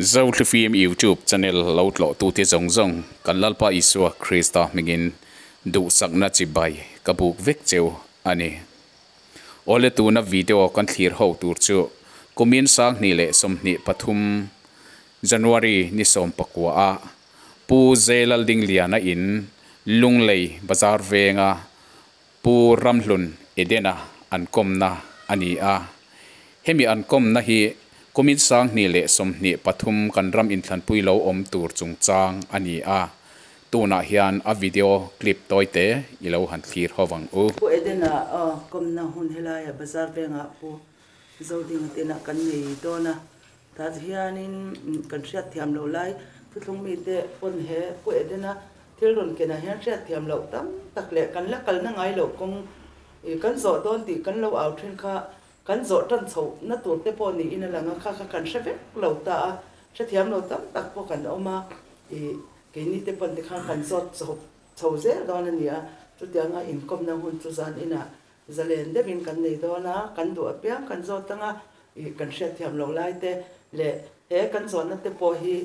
Zothlifim YouTube channel lo tlawhtute zawng zawng kan Lalpa Isua Krista hmingin duhsakna chibai ka buk vek cheu a ni. Awle tuna video kan thlir ho tur chu kumin 2023 January ni 19 a Pu Zelaldingliana in Lunglei Bazar venga Pu Ramhlun Edena an kawmna a ni a. Hemi an kawmna hi kumin 2023 kan ram inthlanpui lo awm tur chungchang a ni a. Tunah hian a video clip tawite i lo han thlir ho vang u. Pu Edena kawmna hun helaia Bazar vengah Pu Zodinga te inah kan nei dawn a. Tah hianin kan hriatthiam loh lai thuthlung mite pawn he Pu Edena thil rawn kenah hian hriatthiam loh tam tak leh kan la kalna ngai loh kawng kan zawh dawn tih kan lo au thin kha kan zawh tan chhoh na tur te pawh niin a lang a, kha kha kan hre vek lo ta a, hrethiam lo tam tak pawh kan awm a, keini te pawn tikhan kan zawt chho zel dawn a ni a, chutianga inkawmna hun chu zan inah Zalen deuhin kan nei dawn a, kan duh apiang kan zawt ang a, ih kan hriatthiam loh lai te leh he kan zawhna te pawh hi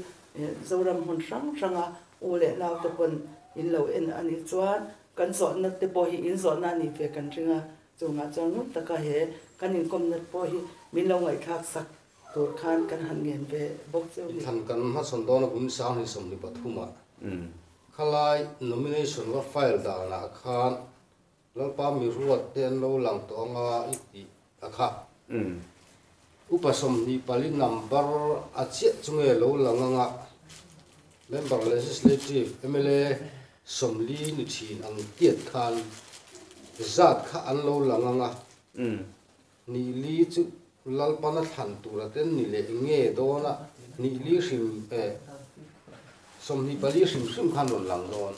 Zoram hmun hrang hranga u leh nau te pawn in lo en a nih chuan kan zawhna te pawh hi in zawhna a nih ve kan ring a, chungah chuan ngun taka he kan inkawmna pawh hi min lo ngaihthlak sak tur khan kan han ngen ve bawk cheu ni. Thlan kan hmachhawn dawn a kum 2023 ah khalai nomination va file danah khan Lalpa mi ruat te an lo lang tawh anga i tih a kha. Upa 24 number a chiah chu nge lo lang anga Member Legislative, mla, 40 ni thin ang tiat khan zat kha an lo lang anga ni li chu Lalpana thlan tura ten ni leh nge dawna ni li hrim eh 24 hrim hrim khan rawn lang dawn.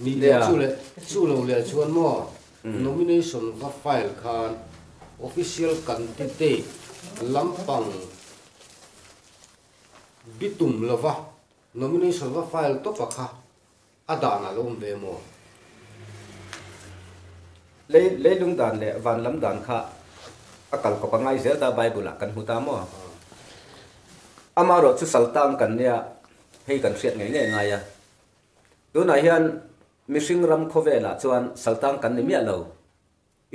Ni leh chu leh chu lo leh chuan maw nomination va file khan official candidate lampang bitum lova nomination va file tawpa kha A dan a lo awm ve maw? Lei leilung dan leh van lam dan kha a kal kawp a ngai zel ta Bible ah kan hmu ta maw? Amaherawh chu saltang kan nia hei kan hriat ngei ngei ngai a. Tunah hian mihring ram khawvelah chuan saltang kan ni miah lo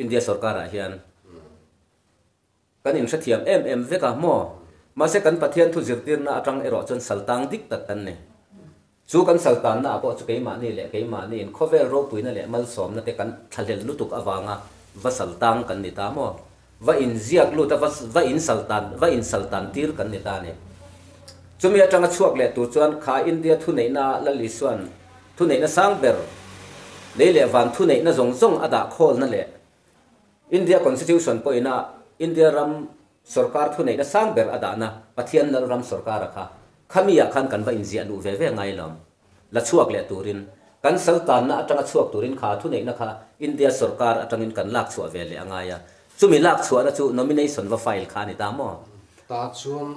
India sorkarah hian. Kan inhrethiam em em vek a maw? Mahse kan Pathian thu zirtirna atang erawh chuan saltang dik tak kan ni. Chu kan saltanna ah pawh chu keimahni leh keimahniin khawvel ropuina leh malsawmna te kan thlahlel lutuk avanga va saltang kan ni ta maw? Va inziak lut a va va insaltan va insaltan tir kan ni ta a ni. Chumi atanga chhuak leh tur chuan kha India thuneihna Lal Isuan thuneihna sang ber lei leh van thuneihna zawng zawng a dah khawlna leh India Constitution pawhina India ram sorkar thuneihna sang ber a dahna Pathian Lal ram sorkara kha khamiah khan kan va inziah luh ve ve ngai lo. La chhuak leh turin, kan saltanna atanga chhuak turin kha thuneihna kha India sorkar atangin kan lak chhuah ve leh a ngai a. Chumi lak chhuahna chu nomination va file kha a ni ta maw? Tah chuan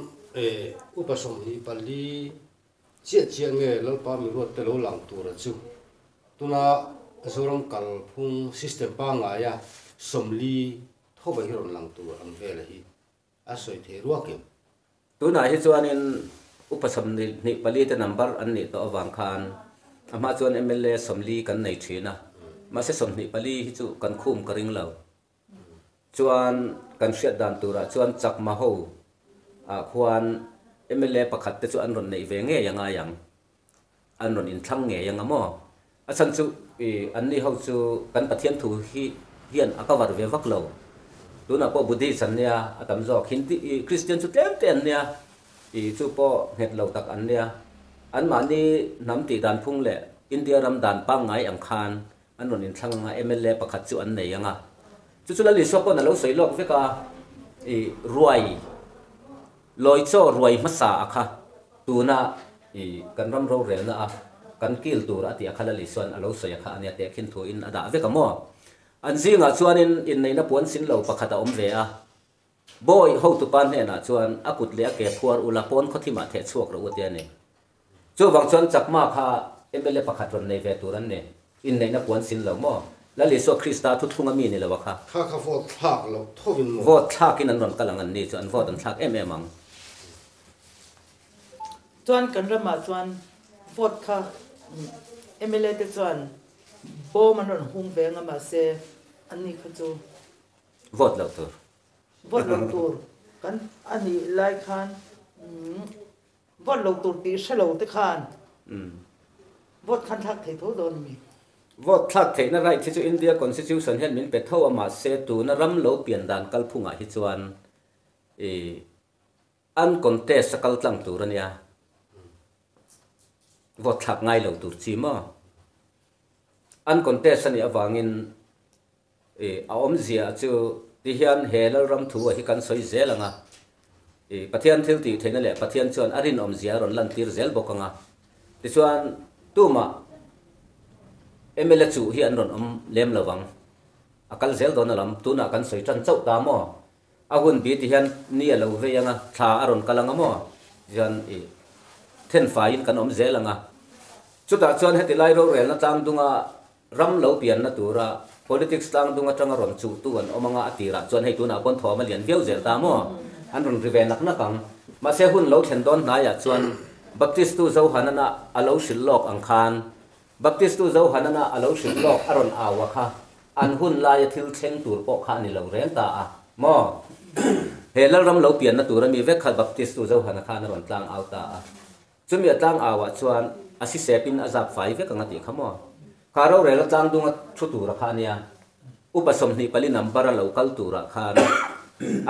upa 24 Chiah chiah nge Lalpa mi ruat te lo lang tura chu tuna Zoram kalphung system pangngaia 40 thova hi rawn lang tur ang vela hi a sawi thei ruakin. Tunah hi chuanin upa 24 te number an nih tawh avang khan a hma chuan mla 40 kan nei thin a, mahse 24 hi chu kan khum ka ring lo. Chuan kan hriat dan turah chuan Chakma ho ah khuan mla pakhat te chu an rawn neih ve ngei a ngai ang, an rawn inthlang ngei ang a maw? A chhan chu i an ni ho chu kan Pathian thu hi hian a cover ve vak lo. Tunah pawh Buddhist an nia a tam zawk, Hindi i Christian chu tlem te an nia, i chu pawh nghet lo tak an nia. Anmahni hnam tih dan phung leh India ram dan pangngai ang khan An rawn inthlang anga mla pakhat chu an nei anga, chu chu Lal Isua pawn a lo sawi lawk vek a, i ruai, lawi chaw ruai hmasa a kha tuna i kan ram rorelna a kan kil tur a tih a kha Lal Isua'n a lo sawi a kha a nia tehkhin thuin a dah vek a maw? An zingah chuanin inneihna puan sin lo pakhat a awm ve a, Bawi hotupa hnenah chuan a kut leh a ke phuar ula pawn khawthimah theh chhuak rawh u tia ni. Chuvang chuan Chakma kha mla pakhat rawn nei ve tur an ni. Inneihna puan sin lo maw? Lal Isua Krista thuthlung a mi ni lo a kha. Kha kha vote thlak loh thovin maw? Vote thlakin an rawn kal ang an ni chu an vote an thlak em em ang. Chuan kan ramah chuan vote kha mla te chuan bawm an rawn hung ve anga mahse anni kha chu Vote loh tur. Vote loh tur kan a nih lai khan vote loh tur tih hre lo te khan vote khan thlak thei tho dawn a mi? Vote thlak theihna right hi chu India Constitution hian min pe tho a mahse tuna ram lo pian dan kalphungah hi chuan i An contest a kal tlang tur a nia. Vote thlak ngai lo tur chi maw? An contest a nih avangin i a awmzia chu ti hian he Lalram thu a hi kan sawi zel ang a. I Pathian thil tih theihna leh Pathian chuan a rinawmzia a rawn lantir zel bawk ang a. Tichuan tumah mla chuh hi an rawn awm lem lo vang. A kal zel dawn alam tunah kan sawi tan chauh ta maw? A hun bi ti hian ni a lo vei ang a, thla a rawn kal ang a maw? Tichuan i then faiin kan awm zel ang a. Chutah chuan heti lai rorelna tlangdunga ram lo pianna tura politics tlangdung atanga rawn chuhtu an awm ang a, a tirah chuan hei tunah pawn thawm a lian viau zel ta maw? An rawn ri ve nak nak ang. Mahse hun lo thlen dawn hnaiah chuan Baptistu Zohanana a lo hrilh lawk ang khan Baptistu Zohanana a lo hrilh lawk a rawn au a kha an hun laia thil thleng tur pawh kha a ni lo reng ta a maw? He Lalram lo pianna tur ami vek kha Baptistu Zohana khan a rawn tlang au ta a. Chumi a tlang au ah chuan a sisepin a zap fai vek ang a tih kha maw? Kha rorel a tlang dunga thu tura kha a nia. Upa 24 number a lo kal turah khan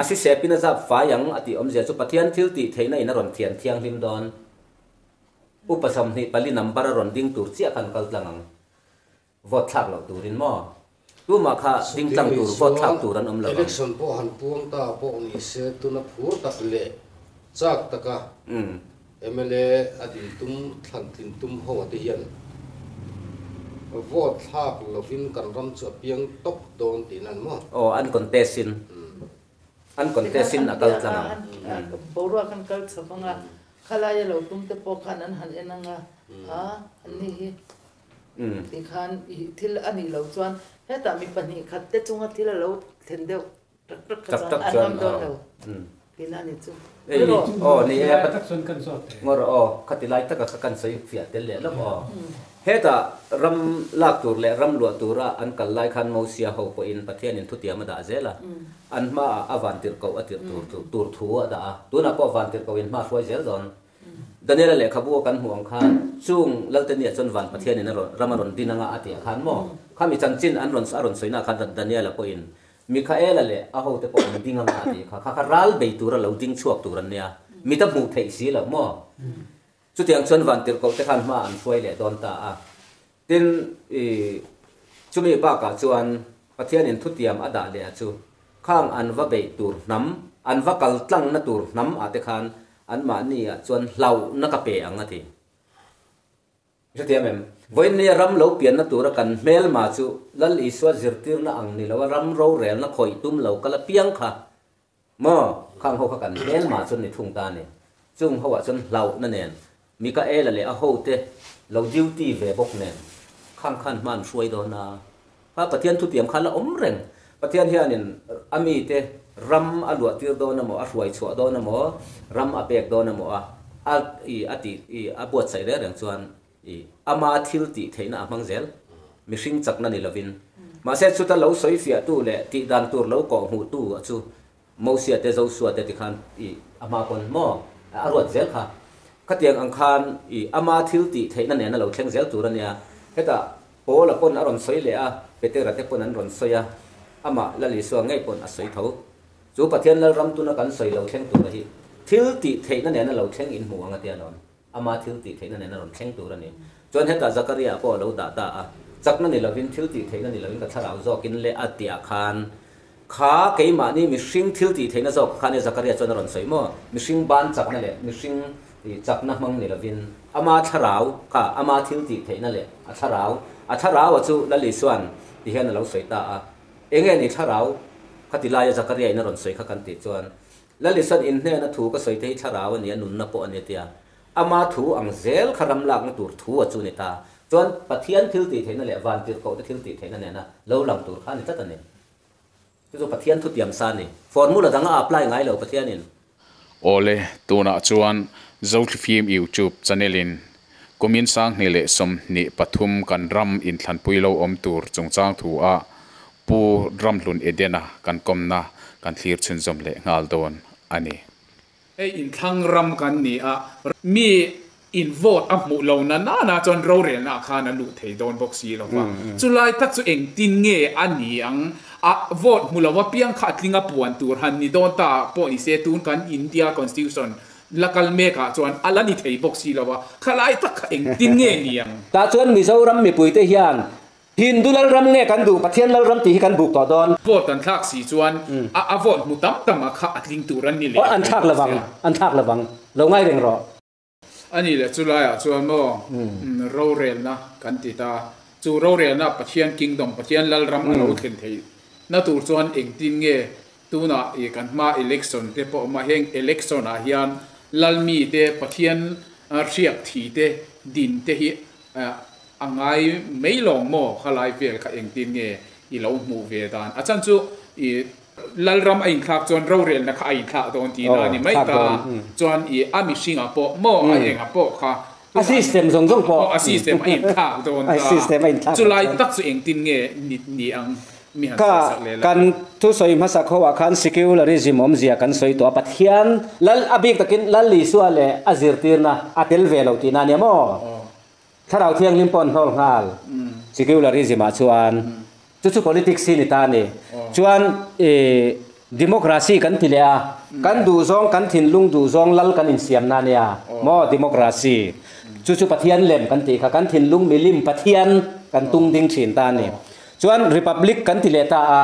a sisepin a zap fai ang a tih awmzia chu Pathian thil tih theihna in a rawn thian thianghlim dawn. Upa 24 number a rawn ding tur chiah khan kal tlang ang. Vote thlak loh turin maw? Tumah kha ding tlang tur vote thlak tur an awm lo ang. Election pawh han puang ta pawh ni se tuna phur tak leh chak taka mla a din tum thlan tlin tum ho te hian vote thlak lovin kan ram chu a piang tawp dawn tihna an maw? Aw an contest in an contest in a kal tlang ang. Boruak an kal chho vang a, khalaia lo tum te pawh khan an han en ang a, a anni hi. Ti khan i thil a nih loh chuan hetah mi pahnih khat te chunga thil a lo thlen deuh tak tak kha chuan an ngam dawn lo tihna a ni chu. Aw ni e ngawr aw khati lai taka kha kan sawi fiah tel leh lawk aw. Hetah ram lak tur leh ram luah tura an kal lai khan Mosia ho pawhin Pathianin thutiam a dah zel a, an hmaah a vantirhkoh a tirh tur thu a dah a, tunah pawh vantirhkohin hma hruai zel dawn. Daniela lehkhabu a kan hmuh ang khan chung Laltenia chuan van Pathianin a rawn ram a rawn din anga a tih ah khan maw khami chanchin an rawn a rawn sawina ah khan Daniela pawhin Mikaela leh a hote pawh an ding anga a tih kha kha kha ral bei tura lo ding chhuak tur an nia mit a hmuh theih si loh maw chutiang chuan van tirhkoh te khan hma an hruai leh dawn ta a tin i chumi bakah chuan Pathianin thutiam a dah leh a chu khang an va beih tur hnam an va kal tlangna tur hnam ah te khan Anmahni ah chuan hlauhna ka pe ang a ti. Hrethiam em? Vawiinnia ram lo pianna tura kan hmelma chu Lal Isua zirtirna ang ni loa ram rorelna khawih tum lo kal apiang kha maw? Khang ho kha kan hmelma chuan ni thung ta a ni. Chung ho ah chuan hlauhna nen Mikaela leh a hote lo duty ve bawk nen khang khan hma an hruai dawn a. Kha Pathian thutiam kha la awm reng. Pathian hianin a mite ram a luah tir dawn emaw, a hruai chhuah dawn emaw, ram a pek dawn emaw a, a i a tih i a buatsaih reng reng chuan i ama thil tih theihna a hmang zel. Mihring chakna ni lovin. Mahse chuta lo sawi fiahtu leh tih dan tur lo kawh hmuhtu a chu Mosia te Josua te tikhan i a hma pawn maw a ruat zel kha. Khatiang ang khan i ama thil tih theihna nena lo thleng zel tur a nia. Hetah Paula pawn a rawn sawi leh a, Petera te pawn an rawn sawi a, amah Lal Isua ngei pawn a sawi tho. Chu Pathian Lalram tuna kan sawi lo thleng tura hi thil tih theihna nena lo thleng in hmu ang a tia lawm. Ama thil tih theihna nena rawn thleng tur a ni. Chuan hetah Zakaria pawh a lo dah ta a, chakna ni lovin, thil tih theihna ni lovin ka thlarau zawkin leh a tihah khan kha keimahni mihring thil tih theihna zawk kha nia Zakaria chuan a rawn sawi maw? Mihring ban chakna leh mihring chakna hmang ni lovin ama thlarau kha ama thil tih theihna leh a thlarau, a thlarau a chu Lal Isua'n ti hian a lo sawi ta a. Enge ni thlarau kha ti laia Zakaria in a rawn sawi kha kan tih chuan Lal Isua'n in hnena thu ka sawi te hi thlarau a ni a, nunna pawh a ni a tia. Ama thu ang zel kha ram lakna tur thu a chu ni ta. Chuan Pathian thil tih theihna leh vantirhkoh te thil tih theihna nena lo lang tur kha a ni tlat a ni. Chu chu Pathian thutiam sa a ni. Formula dang a apply ngai lo Pathianin. Awle, tunah chuan Zothlifim YouTube channel in kumin 2023 kan ram inthlanpui lo awm tur chungchang thu a Pu Ramhlun Edena kan kawmna kan thlir chhunzawm leh nghal dawn a ni. Hei inthlang ram kan ni a, mi in vote a hmuh lo na nana chuan rorelna ah khan a luh thei dawn bawk si lo va, chulai tak chu engtin nge a ni ang a, vote hmu lo apiang kha a tling a puan tur han ni dawn ta pawh ni se tun kan India Constitution la kal mek ah chuan a la ni thei bawk si lo a, khalai tak kha engtin nge ni ang? Tah chuan Mizoram mipuite hian Hindu Lalram nge kan duh, Pathian Lalram tih hi kan buk tawh dawn. Vote an thlak si chuan a vote hmu tam tam a kha a tling tur an ni leh. An thlak lovang, an thlak lovang, lo ngai reng rawh. A nih leh chu laiah chuan maw rorelna kan ti ta, chu rorelna Pathian Kingdom, Pathian Lalram a lo thlen theih na tur chuan engtin nge tunah i kan hma election te pawh awm a, heng election ah hian Lalmi te, Pathian hriak thi te din te hi A ngai mai lawng maw khalai vel kha engtin nge i lo hmuh ve dan? A chan chu i Lalram a inthlak chuan rorelna kha a inthlak dawn tihna a ni mai ta. Chuan i a mihringah pawh maw a engah pawh kha A system zawng zawng pawh a system a inthlak dawn ta. Chulai tak chu engtin nge ni ang? Mi han Kha sawi sak leh la. kan thusawi hmasa kho ah khan secularism awmzia kan sawi tawh a, Pathian Lal a bik takin Lal Isua leh a zirtirna a tel ve lo tihna a nia maw? Thlarau Thianghlim pawh an hnawl nghal secularism ah chuan chu chu politics hi ni ta a ni. Chuan ih democracy kan ti leh a, kan duhzawng kan thinlung duhzawng lal kan insiamna a nia maw democracy chu chu Pathian lem kan tih kha kan thinlung milim Pathian kan tung ding thin ta a ni. Chuan Republic kan ti leh ta a,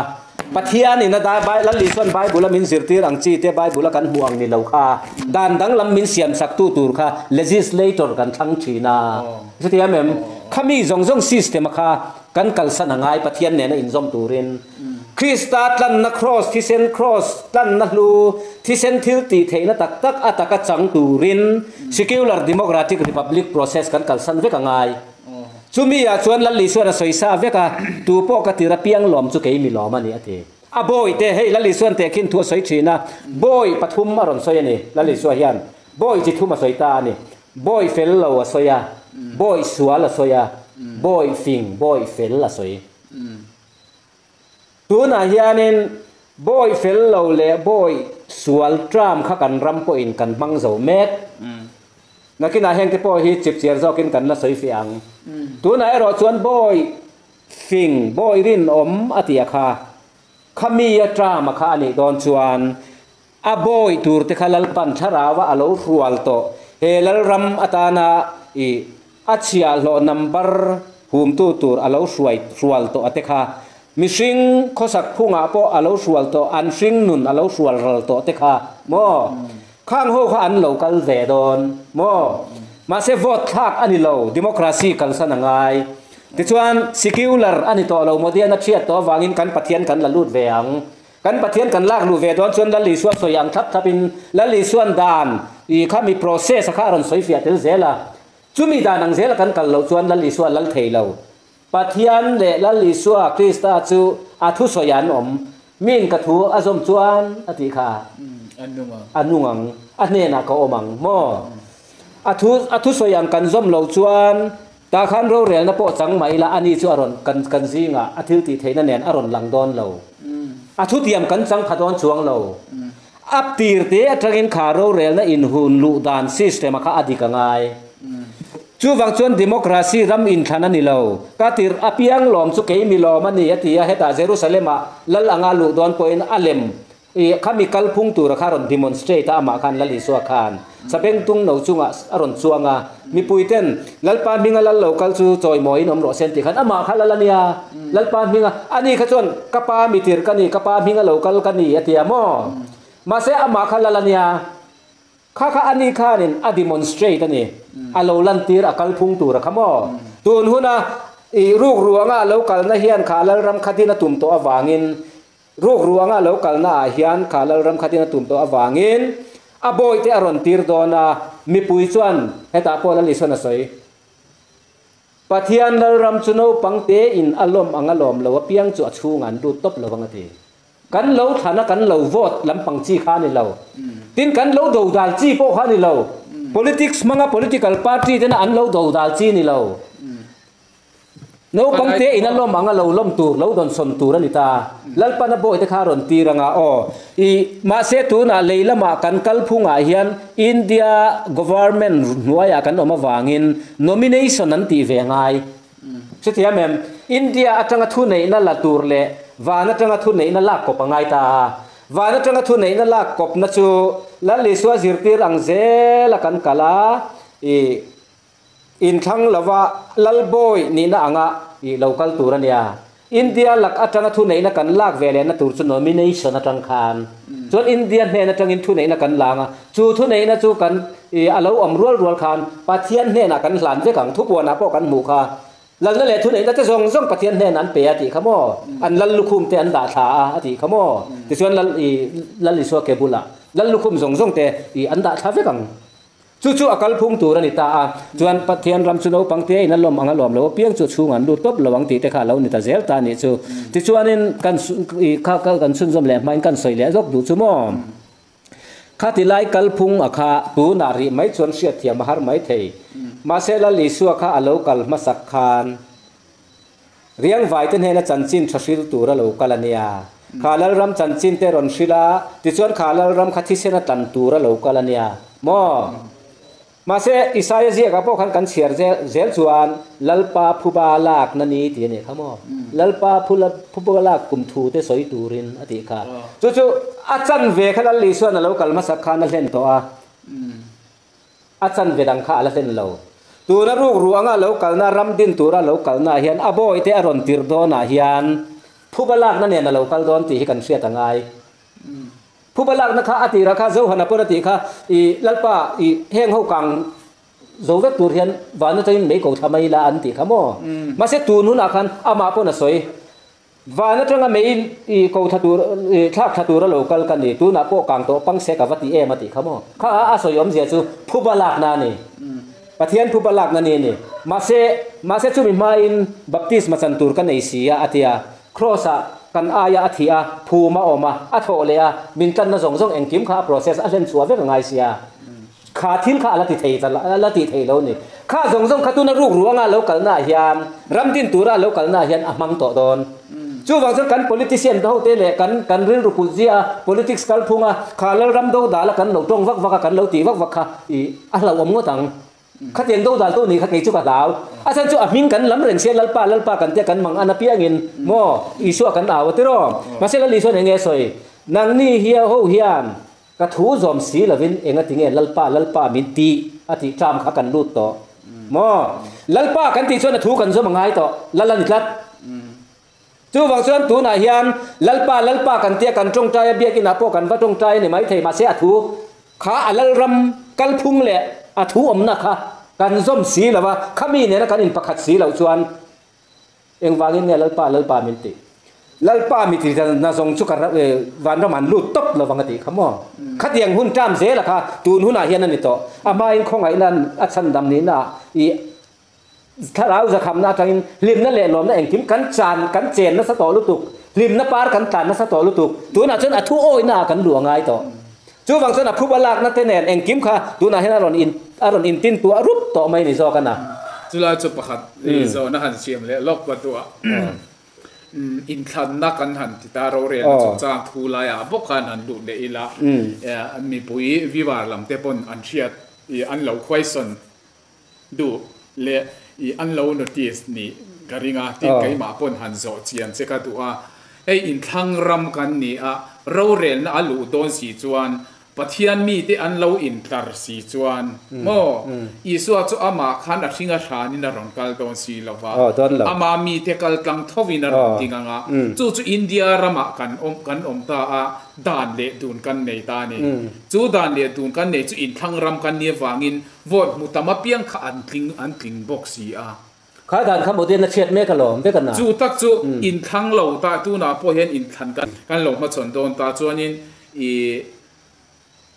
Pathian in a dai Bai Lal Isuan Bible a min zirtir ang chi te Bible a kan hmuh ang ni lo kha dan danglam min siam sak tu tur kha legislator kan thlang thin a. Chuti em em? Khami zawng zawng system a kha kan kalsan a ngai Pathian nena inzawm turin. Krista tlanna cross thisen cross tlanna hlu thisen thil tih theihna tak tak a taka chang turin secular democratic republic process kan kalsan vek a ngai. Chumi ah chuan Lal Isuan a sawi sa vek a, Tu pawh ka tir apiang lawm chu kei mi lawm a ni, a ti. A bawi te, hei Lal Isuan tehkhin thu a sawi thin a, bawi pathum a rawn sawi a ni, Lal Isua hian bawi chi thum a sawi ta a ni. Bawi fel lo a sawi a, bawi sual a sawi a, bawi fing, bawi fel a sawi. Tunah hianin bawi fel lo leh bawi sual term kha kan ram pawhin kan hmang zo mek. Nakinah hengte pawh hi chipchiar zawkin kan la sawi fiah ang. Tunah erawh chuan bawi fing, bawi rinawm a tih a kha, khami a term a kha a nih dawn chuan a bawi tur te kha Lalpan thlarau a a lo hrual tawh. He Lalram atana i a chhiahhlawh number humtu tur a lo hruai hrual tawh a te kha mihring khawsak phungah pawh a lo hrual tawh, an hring nun a lo hrual ral tawh te kha maw? Khang ho kha an lo kal ve dawn maw? Mahse vote thlak a ni lo, democracy kalsan a ngai. Tichuan secular a ni tawh lo, Modian a thiat tawh avangin kan Pathian kan la lut ve ang. Kan Pathian kan lak luh ve dawn chuan Lal Isua sawi ang thlap thlap in Lal Isuan dan i kha mi process a kha a rawn sawi fiah tel zel a. Chumi dan ang zel a kan kal loh chuan Lal Isua lal thei lo. Pathian leh Lal Isua Krista chu a thu sawi an awm. Miin ka thu a zawm chuan a tih kha a nung ang, a hnenah ka awm ang maw? A thu a thu sawi ang kan zawm loh chuan Tah khan rorelna pawh chang mah ila ani chu a rawn kan kan zingah a thil tih theihna nen a rawn lang dawn lo. A thutiam kan chang pha dawn chuang lo. A tir te atangin kha rorelna inhun luh dan system a kha a dik a ngai. Chuvang chuan democracy ram inthlan a ni lo. Ka tirh apiang lawm chu kei mi lawm a ni a ti a, hetah Jerusalem-ah lal anga luh dawn pawhin a lem I khami kalphung tura kha rawn demonstrate a, amah khan Lal Isua khan sabengtung no chungah a rawn chuang a, mipui ten Lalpa hminga lal lo kal chu chawimawiin awm rawh se an tih khan amah kha lal a nia, Lalpa hminga, ani kha chuan ka pa mitir ka ni, ka pa hminga lo kal ka ni a ti a maw? Mahse amah kha lal a nia, kha kha ani khanin a demonstrate a ni, a lo lantir a kalphung tura kha maw? Tun huna i rukruanga a lo kalna hian kha Lalram kha din a tum tawh avangin Ruk ruanga lo kalna ah hian kha Lalram khatin a tum tawh avangin a bawihte a rawn tir dawn a, mipui chuan hetah pawh Lal Isuan a sawi. Pathian Lalram chu naupang tein a lawm ang a lawm lo apiang chu a chhungah an lut tawp lo ang a ti. Kan lo thlan a kan lo vote lampang chi kha a ni lo. Tin kan lo dodal chi pawh kha a ni lo. Politics hmanga political party tena an lo do dal chi ni lo. Naupang te in a lawm anga lo lawm tur, lo dawnsawn tur a ni ta. Lalpana bawi te kha a rawn tir anga aw. I mahse tunah lei lamah kan kalphungah hian India government hnuaiah kan awm avangin nomination an tih ve ngai. Chutiang em, India atanga thuneihna la tur leh van atanga thuneihna lak kawp a ngai ta a. Van atanga thuneihna lak kawpna chu Lal Isua zirtir ang zela kan kal a, i inthlang lova Lalbawi nihna anga i lo kal tur a nia. India lak atanga thuneihna kan lak ve lehna tur chu nomination atang khan chuan India hnen atangin thuneihna kan la ang a, chu thuneihna chu kan i a lo awm rual rual khan Pathian hnenah kan hlan vek ang, thupuanah pawh kan hmuh kha. Lalna leh thuneihna te zawng zawng Pathian hnenah an pe a tih kha maw? An lal lukhum te an dah thla a a tih kha maw? Tichuan lal i Lal Isua ke bulah lal lukhum zawng zawng te i an dah thla vek ang. Chu chu a kalphung tur a ni ta a, chuan Pathian ram chu naupang te in a lawm ang a lawm lo apiang chu chhung an lut tawp lo ang tih te kha a lo ni ta zel ta a nih chu. Tichuanin kan i kha kan chhunzawm leh hmain kan sawi leh zawk duh chu maw? Khati lai kalphung a kha tunah rih mai chuan hriatthiam a har mai thei. Mahse Lal Isua kha a lo kal hmasak khan Riangvai te hnena chanchin tha hril tur a lo kal a nia. Kha Lalram chanchin te rawn hril a, tichuan kha Lalram kha thisen a tlan tur a lo kal a nia. Maw? Mahse, Isaia ziakah pawh khan kan chhiar zel chuan Lalpa phuba lakna ni tih a nih kha maw? Lalpa phuba lak kum thu te sawi turin a tih kha. Chu chu a chanve kha Lal Isua'n a lo kal hmasak khan a hlen tawh a. A chanve dang kha a la hlen lo. Tuna rukru anga lo kalna, ram din tura lo kalnaah hian a bawihte a rawn tirh dawnah hian phuba lakna nen a lo kal dawn tih hi kan hriat a ngai. Phuba lakna kha a tirah kha Zohana pawn a tih kha, I Lalpa, i heng ho kang zo vek tur hian van atangin mei ko thla mai la an tih kha maw? Mahse tun hunah khan amah pawn a sawi. Van atanga mei i ko thla tur i thlak thla tura lo kal ka ni, tunah pawh kang tawh pang se ka va ti em a tih kha maw? Kha a sawi awmzia chu phuba lakna a ni. Pathian phuba lakna ni a ni. Mahse, mahse chumi hmain baptisma chan tur ka nei si a a ti a. Kraws-ah kan aia a thih a, phum a awm a, a thawh leh a, min tlanna zawng zawng engkim kha a process a hlen chhuah vek a ngai sia. Kha thil kha a la ti thei ta a la ti thei lo ni. Kha zawng zawng kha tuna ruk ruanga a lo kalna ah hian, ram din tura a lo kalna ah hian a hmang tawh dawn. Chuvang chuan kan politician ho te leh kan kan rilru put zia a, politics kalphung a, kha Lalram dodal a kan lo tawng vak vak a, kan lo tih vak vak kha i a hlauhawm ngawt ang. Khatiang dodal tu nih kha kei chu ka hlau. A chhan chu a hming kan lam reng sia Lalpa Lalpa kan tia kan mang an apiangin maw Isua kan au a tiraw. Mahse Lal Isuan eng nge a sawi? Nangni hia ho hian Ka thu zawm si lovin enga tinge Lalpa, Lalpa min ti a tih ṭam kha kan lut tawh maw? Lalpa kan tih chuan a thu kan zawm a ngai tawh, Lal a ni tlat. Chuvang chuan tunah hian Lalpa, Lalpa kan tia kan ṭawngṭai a, biakinah pawh kan va ṭawngṭai a ni maithei, mahse a thu kha a Lalram kalphung leh a thu awmna kha kan zawm si lo va, khami nena kan inpakhat si loh chuan Engvangin nge Lalpa, Lalpa min tih? Lalpa mi ti na zawng chu ka vanram an lut tawp lovang a tih kha maw? Khatiang hun ṭam zela kha tun hunah hian a ni tawh. A hmain khawngaihna a chhandam nihna ah i thlarau zakhamna atangin hlimna leh lawmna engkim kan chan kan chen nasa tawh lutuk, hlimna par kan tlan nasa tawh lutuk. Tunah chuan a thu awihna ah kan luh a ngai tawh. Chuvang chuan a phup a lakna te nen engkim kha tunah hian a rawn in a rawn intintuah rup tawh mai ni zawk a na. Chulai chu pakhat zawhna han siam leh lawk ka duh a, inthlanna kan han ti ta rorelna chungchang thu laiah bawk khan han lut leh ila, mipui viewer lam te pawn an hriat i an lo question duh leh i an lo notice nih ka ring a, tin keimah pawn han zawh chian che ka duh a, hei inthlang ram kan ni a, rorelna a luh dawn si chuan Pathian mite an lo intlar si chuan maw Isua chu amah khan a hring a hranin a rawn kal dawn si lo va, ama mite kal tlang thovin a rawn ding ang a, chu chu India ramah kan awm kan awm ta a, dan leh dun kan nei ta a ni. Chu dan leh dun kan nei chu inthlang ram kan nih avangin Vote hmu tam apiang kha an tling an tling bawk si a. Kha dan kha modern a chhiat mek alawm vek a na. Chu tak chu inthlang lo ta tunah pawh hian inthlan kan kan lo hmachhawn dawn ta chuanin i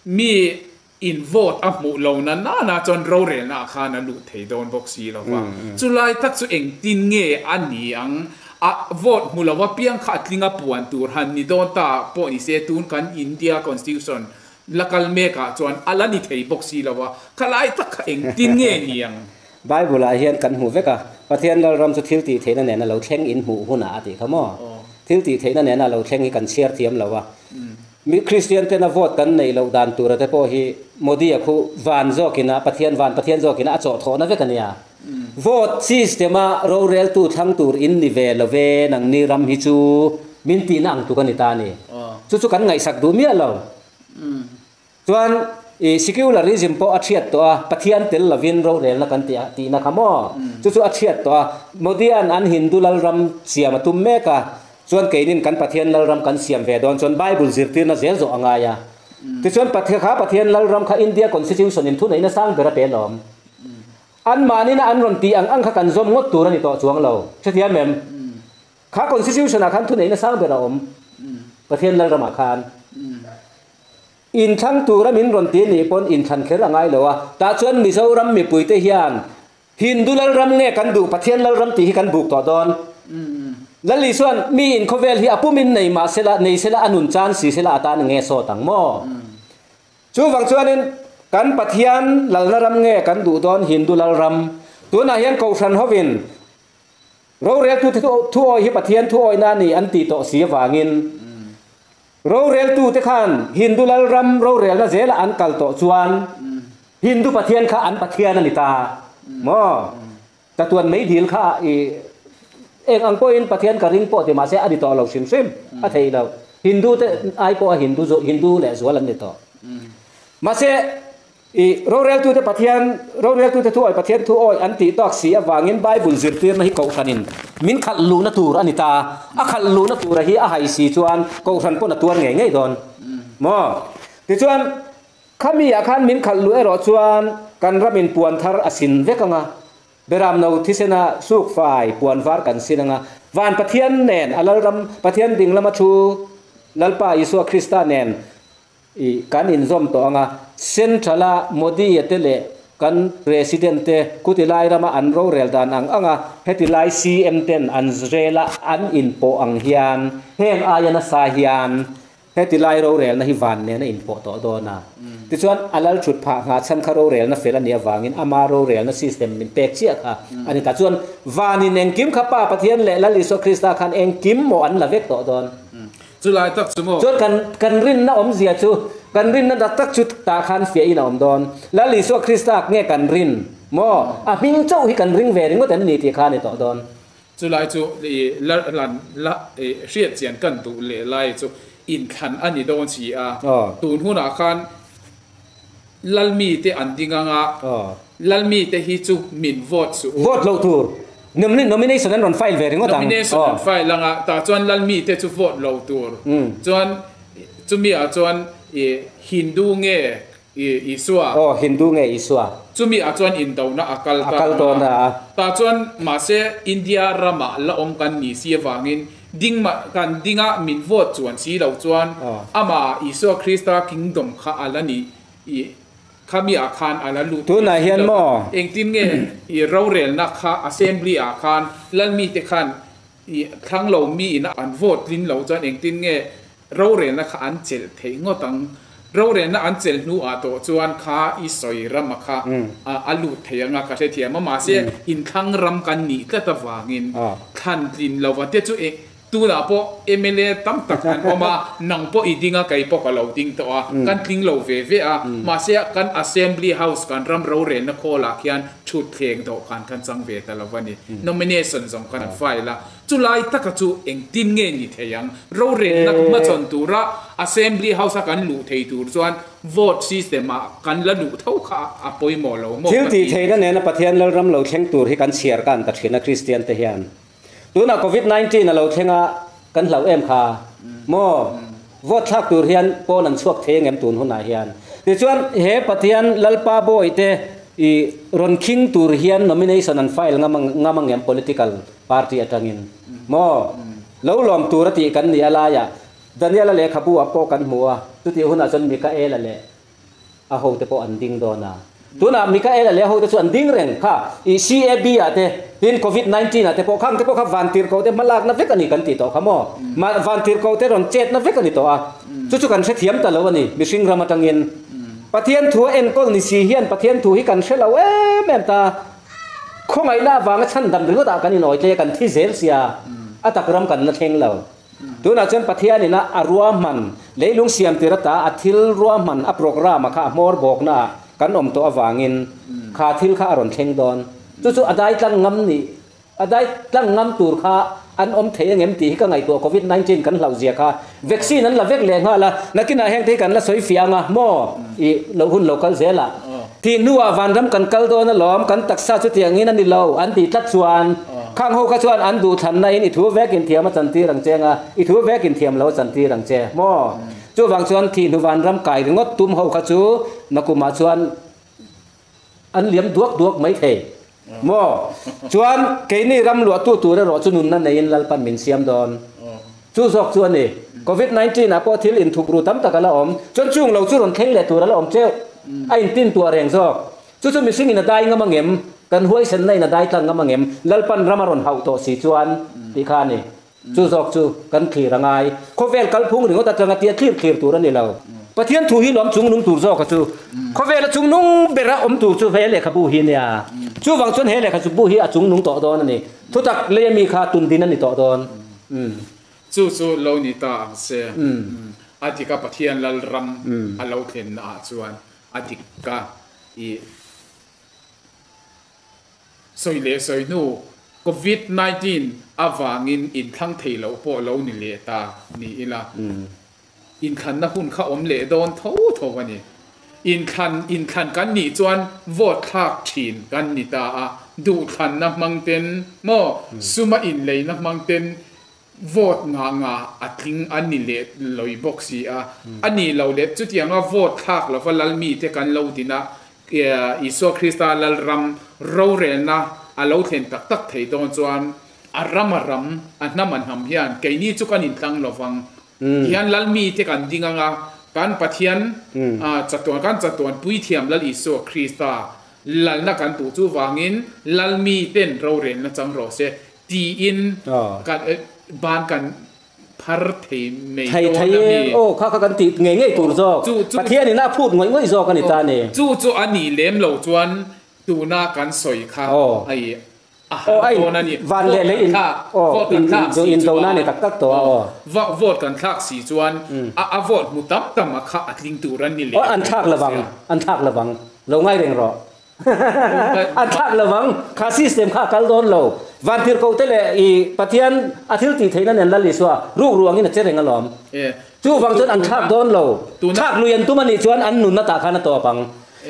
mi in vote a hmuh lo na nana chuan rorelna ah khan a luh thei dawn bawk si lo va. Chulai tak chu engtin nge a ni ang a vote hmu lo apiang kha a tling a puan tur han ni dawn ta pawh ni se tun kan India constitution. la kal mekah chuan a la ni thei bawk si lo a, khalai tak kha engtin nge niang? Bible ah hian kan hmu vek a, Pathian Lalram chu thil tih theihna nena lo thleng in hmuh hunah a tih kha maw? Thil tih theihna nena lo thleng hi kan chhiar thiam lo a, mi Kristian tena vote kan neih loh dan tura te pawh hi Modi a khu van zawkina Pathian van Pathian zawkina a chawhthawhna vek a nia. Vote system a roreltu thlang tur in ni ve lo ve nangni ram hi chu min tihna ang tuk a ni ta a ni. Chu chu kan ngaihsak duh miah lo. Chuan i secularism pawh a thiat tawh a, Pathian tel lovin rorelna kan tih tihna kha maw? Chu chu a thiat tawh a, Modian an Hindu lalram siam a tum mek a, chuan keinin kan Pathian lalram kan siam ve dawn chuan Bible zirtirna zel zawh a ngai a. Tichuan kha Pathian lalram kha India Constitution in thuneihna sang ber a pe lawm. Anmahnina an rawn tih ang ang kha kan zawm ngawt tur a ni tawh chuang lo. Hrethiam em? Kha Constitution ah khan thuneihna sang ber a awm. Pathian lalramah khan. Inthlang tura min rawn ti nih pawn inthlan kher a ngai lo a, tah chuan Mizoram mipuite hian Hindu lalram nge kan duh Pathian lalram tih hi kan buk tawh dawn. Lal Isuan mi in khawvel hi a pumin nei mah sela, nei sela a nun chan si sela a tan nge sawt ang maw? Chuvang chuanin kan Pathian lalna ram nge kan duh dawn Hindu lalram? Tunah hian Kohhran hovin Roreltu thuawi hi Pathian thuawina a ni an tih tawh si avangin roreltute khan Hindu lalram rorelna zela an kal tawh chuan Hindu Pathian kha an Pathian a ni ta maw? Chatuan meidil kha i eng ang pawhin Pathian ka ring pawh ti mahse a ni tawh lo hrim hrim a theih loh. Hindu te ai pawh a Hindu Hindu leh zual an ni tawh. Mahse I roreltute Pathian, roreltute thu awi Pathian thu awi an tih tawk si avangin Bible zirtirna hi Kohhranin min khalh luhna tur a ni ta. A khalh luhna tura hi a hai si chuan Kohhran pawn a tuar ngei ngei dawn maw? Tichuan, khami ah khan min khalh luh erawh chuan kan ramin puan thar a sin vek ang a, Beramno thisena suk fai puan var kan sin ang a, van Pathian nen a Lalram Pathian ding lama thu Lalpa Isua Krista nen I kan inzawm tawh ang a, Central-a Modi-a te leh kan President te kuti lai rama an rorel dan ang ang a, heti lai CM ten an rela an inpawh ang hian heng aia nasa hian heti lai rorelna hi van nen a inpawh tawh dawn a. Tichuan a lal thut phah nghah chhan kha rorelna fel a nih avangin ama rorelna system min pek chiah kha a ni ta. Chuan vanin engkim kha Pa Pathian leh Lal Isua Krista khan engkim maw an la vek tawh dawn. Chulai tak chu maw? Chuan kan kan rinna awmzia chu, kan rinna dak tak chu tah khan fiahin a awm dawn. Lal Isua Krista nge kan rin maw? A hming chauh hi kan ring ve ringawt em ni tih kha a ni tawh dawn. Chulai chu i la lan la i hriat chian kan duh leh lai chu inthlan a ni dawn si a. Tun hunah khan Lalmite an ding ang a, Lalmite hi chu min vote suh u. Vote loh tur. Nomination an rawn file ve ringawt ang. Nomination an file ang a, tah chuan Lalmite chu vote lo tur. Chuan chumi ah chuan i Hindu nge i Isua. Aw, Hindu nge Isua. Chumi ah chuan indona a kal ta ang a. Tah chuan mahse India ramah la awm kan ni si avangin Ding mah kan dinga min vote chuan si lo chuan amah Isua Krista kingdom kha a la ni i khami ah khan a la lut Tunah hian maw? Engtin nge i rorelna kha assembly ah khan lalmite khan i thlang lo mi in an vote tlin lo chuan engtin nge rorelna kha an chelh theih ngawt ang? Rorelna an chelh hnu ah tawh chuan kha i sawi rama kha a lut thei anga ka hrethiam a, mahse inthlang ram kan nih tlat avangin thlan tlin lova te chu eng tunah pawh mla tam tak an awm a, nang pawh i ding a kei pawh ka lo ding tawh a, kan tling lo ve ve a, mahse kan Assembly House kan ram rorelna khawl ah khian thut thleng dawhkan kan chang ve ta lo a ni, nomination zawng khan an file a. Chulai taka chu engtin nge ni thei ang? Rorelna hmachhawn tura Assembly House-a kan luh thei tur chuan vote system-ah kan la luh tho kha a pawimawh lo maw Thil ka tih ti. theihna nena Pathian Lalram lo thleng tur hi kan chhiar kan ta thin a Kristian te hian. Tunah Covid 19 a lo thleng a kan hlauh em kha maw? Vote thlak tur hian pawn an chhuak thei angem tun hunah hian? Tichuan he Pathian Lalpa bawi te i rawn khing tur hian nomination an file ngam ngam angem political Party atangin maw lo lawm tur a tih kan nih a laiah Daniela lehkhabu ah pawh kan hmu a, chutih hunah chuan Mikaela leh a hote pawh an ding dawn a. Tunah Mikaela leh a hote chu an ding reng kha i CAB ah te, tin Covid 19 ah te pawh khang te pawh kha vantirhkoh te hmalakna vek a ni kan tih tawh kha maw? Vantirhkoh te rawn chetna vek a ni tawh a, chu chu kan hrethiam ta lo a ni mihring ram atangin. Pathian thu a enkawl ni si hian Pathian thu hi kan hre lo em em ta. Khawngaihna avanga chhandam ringawt ah kan inawi tlei a, kan thi zel sia, a tak ram kan la thleng lo. Tunah chuan Pathianin a a ruahman, leilung siam tir ata a thil ruahman, a programme a kha a hmawr bawkna ah kan awm tawh avangin kha thil kha a rawn thleng dawn. Chu chu a dai tlang ngam nih, a dai tlang ngam tur kha an awm thei angem tih hi ka ngaihtuah Covid 19 kan hlauh zia kha. Vaccine an la vek leh nghal a, nakinah heng te hi kan la sawi fiah anga maw i lo hun lo kal zel a. Tih hnuah vanram kan kal dawn alawm, kan taksa chutiangin a ni lo an tih tlat chuan khang ho kha chuan an duhthlanna in i thu vek in thiam a chantir ang che anga i thu vek in thiam lo a chantir ang che maw? Chuvang chuan thih hnu vanram kai ringawt tum ho kha chu nakumah chuan an liam duak duak mai thei maw? Chuan keini ram luahtu tur erawh chu nunna neiin Lalpan min siam dawn. Chu zawk chu a ni. Covid 19 ah pawh thil inthup ru tam tak a la awm. Chuan chung lo chu rawn thleng leh tur a la awm teuh. A intin tuah reng zawk. Chu chu mihring in a dai ngam angem? Kan huaisenna in a dai tlang ngam angem? Lalpan ram a rawn hauh tawh si chuan tih kha a ni. Chu zawk chu kan thlir a ngai. Khawvel kalphung ringawt atanga tia thlir thlir tur a ni lo. Pathian thu hi lawm chungnung tur zawk a chu. Khawvela chungnung bera awm tur chu he lehkhabu hi nia. Chuvang chuan he lehkhabu hi a chungnung tawh dawn a ni. Thutak lei ami kha tundin a ni tawh dawn. Chu chu lo ni ta ang se. A dik a Pathian lal ram a lo thlenna ah chuan a dik ka i sawi leh sawi hnu Covid 19 avangin inthlang thei loh pawh lo ni leh ta ni ila inthlanna hun kha awm leh dawn tho tho a ni. Inthlan inthlan kan nih chuan vote thlak thin kan ni ta a, duhthlanna hmang ten maw suma inleina hmang ten vote ngah ngah a tling an ni leh lawih bawk si a. A nih loh leh chutianga vote thlak lova lal mite kan lo din a, Isua Krista Lalram rorelna a lo thlen tak tak thei dawn chuan a ram a ram, a hnam a hnam hian keini chu kan intlang lovang. Tihian lal mite kan ding anga kan Pathian chatuan kan chatuan puithiam Lal Isua Krista lalna kan duh chu vangin lal miten rorelna chang rawh se tiin kan ban kan phar thei mai dawn a mi. Aw kha kha kan tih ngei ngei tur zawk Pathianin a phut ngawih ngawih zawk a ni ta a ni. Chu chu a nih lem lo chuan tuna kan sawi kha a A har dawn a ni. Van leh lei in vote kan thlak si chuan ni tak tak tawh a aw. Vote kan thlak si chuan a vote hmu tam tam a kha a tling tur an ni leh. An thlak lovang, an thlak lovang. Lo ngai reng rawh. An thlak lovang. Kha system kha a kal dawn lo. Vantirhkoh te leh i Pathian a thil tih theihna nen Lal Isua ruk ruangin a che reng alawm. Chuvang chuan an thlak dawn lo. Thlak lui an tum a nih chuan an nunna tah khan a tawp ang.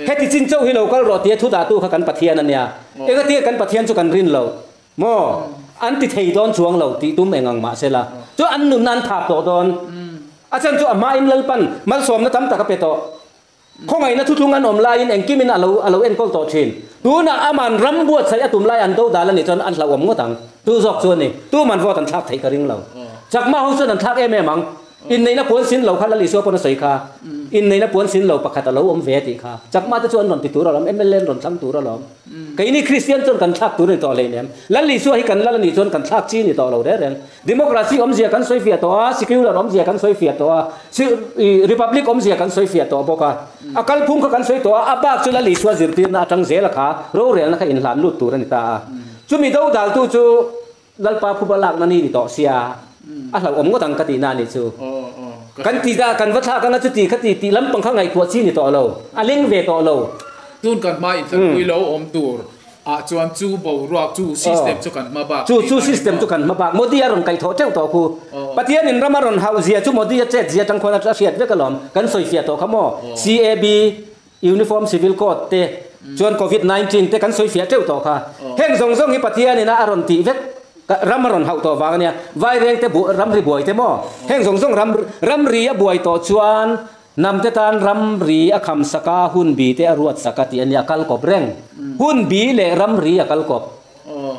Heti chin chauh hi lo kal rawh tia thu dahtu kha kan Pathian a nia. Engatinge kan Pathian chu kan rin loh? Maw? An ti thei dawn chuang lo tih tum eng ang mah sela. Chu an nunna an thap tawh dawn. A chan chu a hmain Lalpan malsawmna tam tak a pe tawh. Khawngaihna thuthlung an awm laiin engkimin a lo a lo enkawl tawh thin. Tunah aman ram buatsaih a tum lai an do dal a nih chuan an hlauhawm ngawt ang. Tu zawk chu a ni. Tuman vote an thlak theih ka ring lo. Chakma ho chuan an thlak em em ang. Inneihna puan sin lo kha Lal Isua pawn a sawi kha. Inneihna puan sin lo pakhat a lo awm ve tih kha. Chakma te chu an rawn ti tur alawm, mla an rawn thlang tur alawm. Keini Kristian chuan kan thlak tur a ni tawh hleinem. Lal Isua hi kan lal a nih chuan kan thlak chi a ni tawh lo reng reng. Democracy awmzia kan sawi fiah tawh a, secular awmzia kan sawi fiah tawh a, republic awmzia kan sawi fiah tawh bawk a. A kalphung kha kan sawi tawh a, a bak chu Lal Isua zirtirna atang zela kha rorelna kha inhlan lut tur a ni ta a. Chumi dodaltu chu Lalpa phuba lakna ni ni tawh sia, a hlauhawm ngawt ang ka tihna a nih chu. Kan ti ta, kan va thlak anga chuti kha ti tih lampang kha ngaihtuah chi ni tawh lo, a leng ve tawh lo. Tun kan hma inthlanpui lo awm tur ah chuan chu boruak, chu system chu kan hma bak tih a ni maw? Chu system chu kan hma bak. Modi a rawn kaihthawh teuh tawh khu. Pathian in ram a rawn hauh zia chu Modi a chet zia tang khuan a hriat vek alawm. Kan sawi fiah tawh kha maw? CAB. Uniform Civil Code te chuan Covid 19 te kan sawi fiah teuh tawh kha. Heng zawng zawng hi Pathian ina a rawn tih vek ram a rawn hauh tawh vang a nia. Vaireng te ramri buai te maw? Heng zawng zawng ram ramri a buai tawh chuan hnam te tan ramri a kham sak a, hun bi te a ruat sak a tih a nia, a kal kawp reng. Hun bi leh ramri a kal kawp.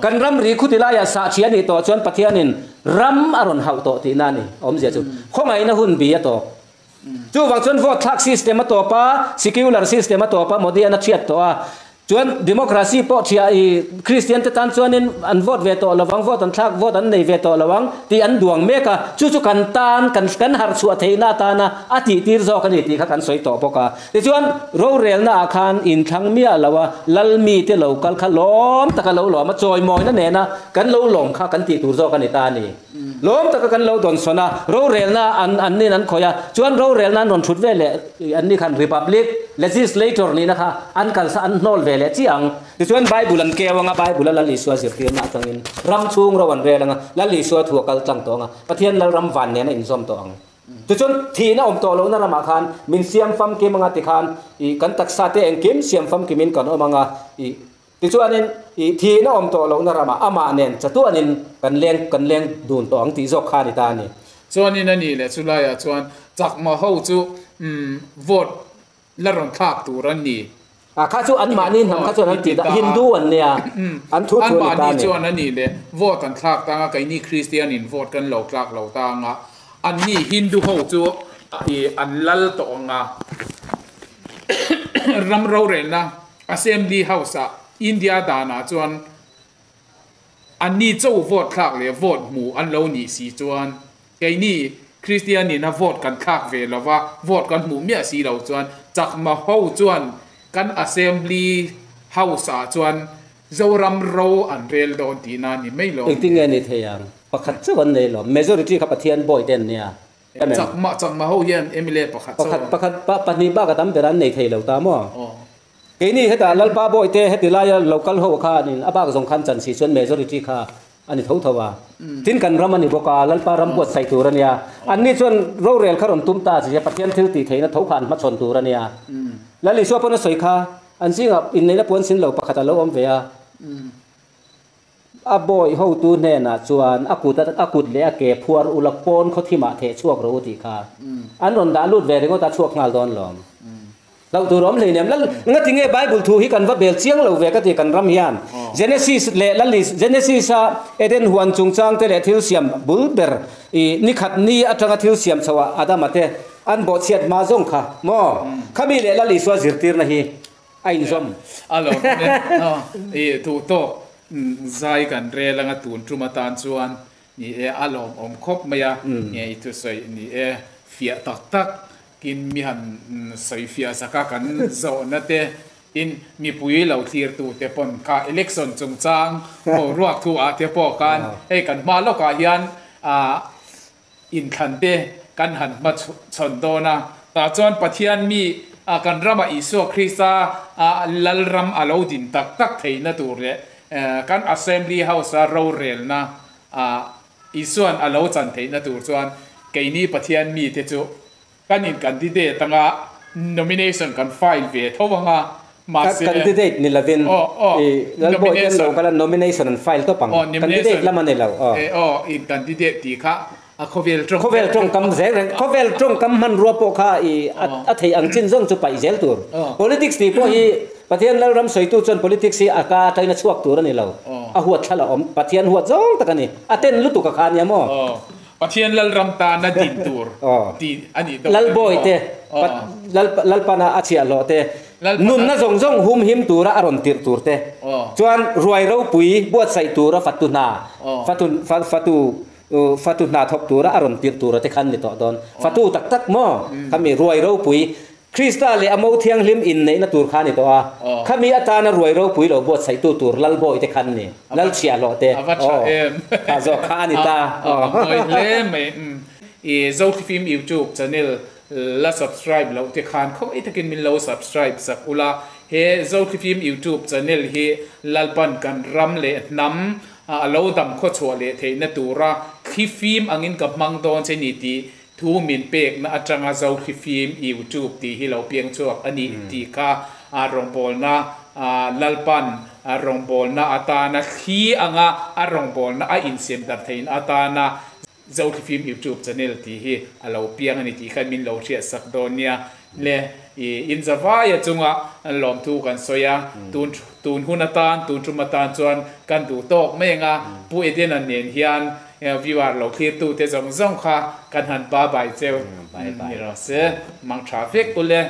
Kan ramri khuti laiah sah ṭhi a nih tawh chuan Pathianin ram a rawn hauh tawh tihna a ni. Awmzia chu khawngaihna hun bi a tawk. Chuvang chuan vote thlak system a tawp a, secular system a tawp a, Modi an a thiat tawh a. Chuan democracy pawh thiah i Kristian te tan chuanin an vote ve tawh lovang, vote an thlak, vote an nei ve tawh lo ang tih an duang mek a, chu chu kan tan, kan kan harh chhuah theihna atana a tih tir zawk a ni tih kha kan sawi tawh bawk a. Tichuan rorelna ah khan inthlang miah lo a, lal mite lo kal kha lawm taka lo lawm a, chawimawina nena kan lo lawm kha kan tih tur zawk a ni ta a ni. Lawm taka kan lo dawnsawn a, rorelna an an nin an khawih a, chuan rorelna an rawn thut ve leh an ni khan Republic Legislator nihna kha an kalsa an hnawl ve leh chiah ang. Tichuan Bible an keu anga Bible a Lal Isua zirtirna atangin ram chhung ro an rel anga Lal Isua thu a kal tlang tawh anga Pathian Lalram van nen a inzawm tawh ang. Tichuan thihna awm tawh lohna ramah khan min siam famkim anga tikhan ih kan taksa te engkim siam famkimin kan awm anga ih Tichuanin, i thihna awm tawh lohna ramah amah nen chatuanin kan leng kan leng dun tawh ang tih zawk kha a ni ta a ni. Chuanin a nih leh chulaiah chuan chakma ho chu vote la rawn thlak tur an ni. A kha chu anmahni hnam kha chuan an ti ta, Hindu an nia, an thu thu a ni ta a ni. Anmahni chuan a nih leh vote an thlak tang a, keini Kristian in vote kan lo tlak lo ta ang a, anni Hindu ho chu i an lal tawh ang a, ram rorelna Assembly House ah India danah chuan anni cho vote thlak leh vote hmu an lo nih si chuan keini Kristian in a vote kan thlak ve lo va, vote kan hmuh miah si lo chuan Chakma ho chuan kan Assembly House ah chuan Zoram ro an rel dawn tihna a ni mai lo. Engtin nge ni thei ang? Pakhat chauh an nei lo. Majority kha Pathian bawi te an nia. Chakma chakma ho hian mla pakhat chauh. Pakhat pakhat pa pahnih bak a tam ber an nei thei lo ta maw? Keini hetah Lalpa Bawihte heti laia local ho kha an in a bak zawng khan chan si chuan majority kha a ni tho tho a. Tin kan ram a ni bawk a, Lalpa ram buatsaih tur a nia. Anni chuan rorel kha rawn tum ta chi a, Pathian thil tih theihna tho kha an hmachhawn tur a nia. Lal Isua pawn a sawi kha, an zingah inneihna puan sin lo pakhat a lo awm ve a. A bawi hotu hnenah chuan a kut a kut leh a ke phuar ula pawn khaw thimah theh chhuak rawh u tih kha an rawn dah lut ve ringawt a chhuak nghal dawn lawm. Hlauh tur awm hleinem. Lal nga tinge Bible thu hi kan va bel chiang lo ve ka ti kan ram hian. Genesis leh Lal Genesis a Eden huan chungchang te leh thil siam bul ber i nikhat ni atanga thil siam chhoh ah Adama te an bawhchhiat hma zawng kha maw? Khami leh Lal Isua zirtirna hi A inzawm. A lo awm e. I duh tawk zai kan rel anga tun tum atan chuan ni e a lawmawm khawp mai a. Nge i thusawi ni e fiah tak tak kin mi han sawi fiah zaka kan zawhna te tin mipui lo thlir tu te pawn kha election chungchang boruak thu ah te pawh khan hei kan hma lawkah hian Inthlan te kan han hma chhawn dawn a, tah chuan Pathian mi kan ramah Isua Krista Lalram a lo din tak tak theihna tur leh kan Assembly House-a rorelna Isua'n a lo chan theihna tur chuan keini Pathian mite chu kan in candidate anga nomination kan file ve tho anga, mahse Candidate ni lovin i Lalbawi te an lo kal a, nomination an file tawp ang. Candidate lam a ni lo. Aw, in candidate tih kha a khawvel tawng Khawvel tawngkam zel reng, khawvel tawngkam hmanrua pawh kha i a theih ang chin zawng chu paih zel tur. Politics tih pawh hi Pathian Lalram sawitu chuan politics hi a ka atangin a chhuak tur a ni lo. A huat thla la awm, Pathian huat zawng tak a ni. A ten lutuk a kha ania maw? Pathian Lalram tana din tur tih a nih deuh Lalbawi te, Lalpana a chhiahhlawh te, nunna zawng zawng humhim tura a rawn tirh tur te, chuan ruai ropui buatsaih tura fatu hna, fatu fatu fatu hna thawk tura a rawn tirh tura te khan ni tawh dawn. Fatu tak tak maw? Khami ruai ropui Krista leh a mo thianghlim inneihna tur kha a ni tawh a, khami atana ruai ropui lo buatsaihtu tur Lalbawi te khan ni, Lal chhiahhlawh te, A va tha em. Kha zawk kha a ni ta. A mawi hle mai. I Zothlifim YouTube channel la subscribe loh te khan khawi takin min lo subscribe sak ula, he Zothlifim YouTube channel hi Lalpan kan ram leh hnam a lo dam khawchhuah leh theihna tura thlifim angin ka hmang dawn che ni tih Thu min pekna atanga Zohrifim YouTube tih hi lo piang chhuak a nih tih kha rawngbawlna Lalpan rawngbawlna atana thli anga a rawngbawlna a insiam dar theihna atana Zohrifim YouTube channel tih hi a lo piang a ni tih kha min lo hriat sak dawn nia. Le i inzavaia chunga lawmthu kan sawi a, tun tun hun atan tun tum atan chuan kan duh tawk mai anga Pu Edena nen hian. Viewer lo thlir tu te zawng zawng kha kan han ba bai cheu ni rawh se. Mang tha vek ule.